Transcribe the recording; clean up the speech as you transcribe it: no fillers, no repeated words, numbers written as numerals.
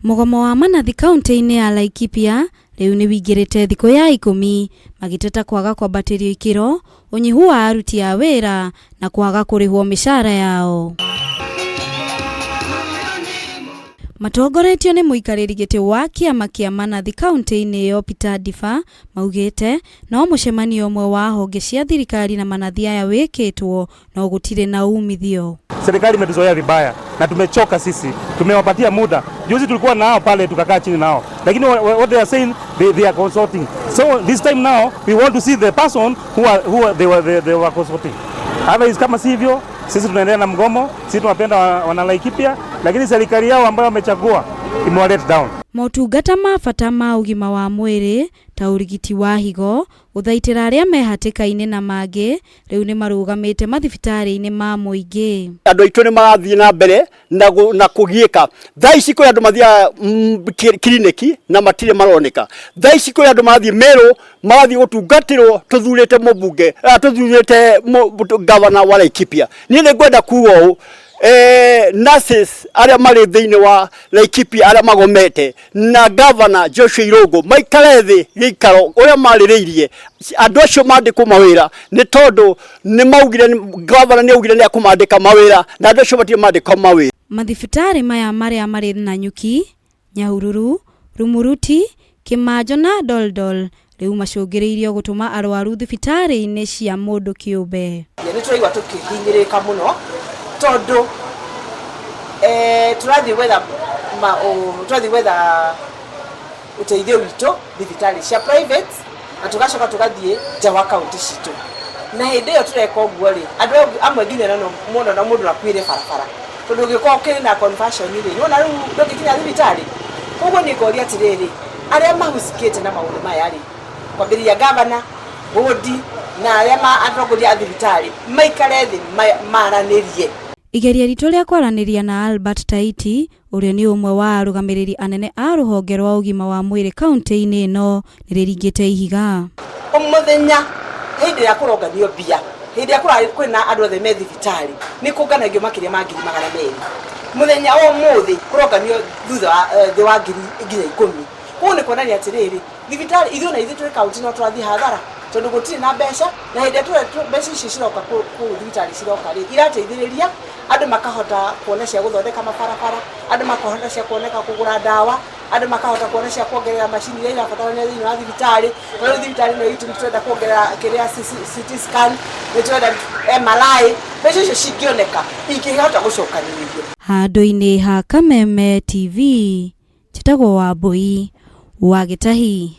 Mũgomo wa manathi kaunti-inĩ ya Laikipia rĩu nĩ wĩingĩrĩte thikũ ya 10 magĩteta kwaga kwambatĩrio ikĩro, ũnyihu wa aruti a wĩra na kwaga kũrĩhwo mĩcara yao. Matongoretio nĩ mũikarĩri gĩtĩ wa kĩama kĩa manathi kaunti-inĩ ĩyo Peter Ndiba maugĩte no mũcemanio ũmwe wa honge cia thirikari na manathi aya wĩkĩtwo no gũtirĩ na umithio. Serikali imetuzoea vibaya na tumechoka sisi, tumewapatia muda. Juzi tulikuwa nao pale tukakaa chini nao, lakini what they are saying they are consulting. So this time now we want to see the person who are, they were consulting. Otherwise kama sivyo, sisi tunaendelea na mgomo. Sisi tunapenda wana Laikipia, lakini serikali yao ambayo wamechagua imewa let down. Motungata ma bata ma ũgima wa mwĩrĩ ta ũrigiti wa higo, gũthaitĩra arĩa me hatĩka-inĩ na mangĩ rĩu nĩ marũgamĩte mathibitarĩ-inĩ ma mũingĩ. Andũ aitũ nĩ marathiĩ na mbere na kũgiĩka. Thaa ici kwĩ andũ mathiaga kiriniki na matirĩ maroneka. Thaa ici kwĩ andũ marathiĩ Meru, marathiĩ gũtungatĩrwo. Tũthurĩte mũmbunge, tũthurĩte gavana wa Laikipia. Niĩ nĩ ngwenda kuga ũũ, nurses arĩa marĩ thĩinĩ wa Laikipia arĩa magomete na gavana Joshua Irũngũ maikare thĩ gĩikaro ũrĩa marĩrĩirie andũ acio mandĩkwo mawĩra, nĩ tondũ nĩ maugire, gavana nĩ augire nĩ akũmandĩka mawĩra na andũ acio matirĩ mandĩkwo mawĩra. Mathibitarĩ maya marĩa marĩ Nanyuki, Nyahururu, Rumuruti, Kĩmanjo na Doldol rĩu macũngĩrĩirio gũtũma arwaru thibitarĩ-inĩ cia mũndũ kĩũmbe. Nĩ tũraigua tũkĩhinyĩrĩrĩka mũno tondũ tũrathiĩ gwetha tũrathiĩ gwetha ũteithio witũ thibitarĩ cia private na tũgacoka tũgathiĩ nja wa kaunti citũ, na hĩndĩ ĩyo tũreka ũguo rĩ, andũ amwe nginya no mũno na mũndũ akuĩre barabara, tondũ ũngĩkorwo ũkĩrĩ na conversion rĩ, nĩwona rĩu ndũngĩkinya thibitarĩ. Koguo nĩ ngoria atĩrĩrĩ, arĩa mahusikĩte na maũndũ maya rĩ, kwambĩrĩria gavana, bodi na arĩa atongoria a thibitarĩ, maikare thĩ maranĩrie. Igeria ritũ rĩa kwaranĩria na Albert Taiti, ũrĩa nĩ ũmwe wa arũgamĩrĩri anene a rũhonge rwa ũgima wa mwĩrĩ kaunti-inĩ ĩno, nĩ rĩringĩte ihiga. Mũthenya hĩndĩ ĩrĩa kũronganio mbia, hĩndĩ ĩrĩa kwĩna andũ othe me thibitarĩ, nĩ kũnganagio makĩria ma 200,000. Mũthenya wa ũmũthĩ kũronganio thutha wa thĩ wa ngiri nginya 10. Koguo nĩ kuonania atĩrĩrĩ, thibitarĩ ithuĩ na ithuĩ tũrĩ kaunti no tũrathiĩ hathara tondũ gũtirĩ na mbeca, na hĩndĩ ĩrĩa mbeca icio ciroka kũu thibitarĩ ciroka rĩ, irateithĩrĩria andũ makahota kuona cia gũthondeka mabarabara, andũ makahota cia kuoneka kũgũra ndawa, andũ makahota kuona cia kuongerera macini iria irabatarania thĩinĩ wa thibitarĩ. Na rĩu thibitarĩ ĩno itũ nĩ tũrenda kuongerera kĩrĩa CT scan, nĩ tũrenda MRI. Mbeca icio cingĩoneka ingĩhota gũcokanĩrĩrio. Handũ-inĩ ha Kameme TV, njĩtagwo Wambui wa Gĩtahi.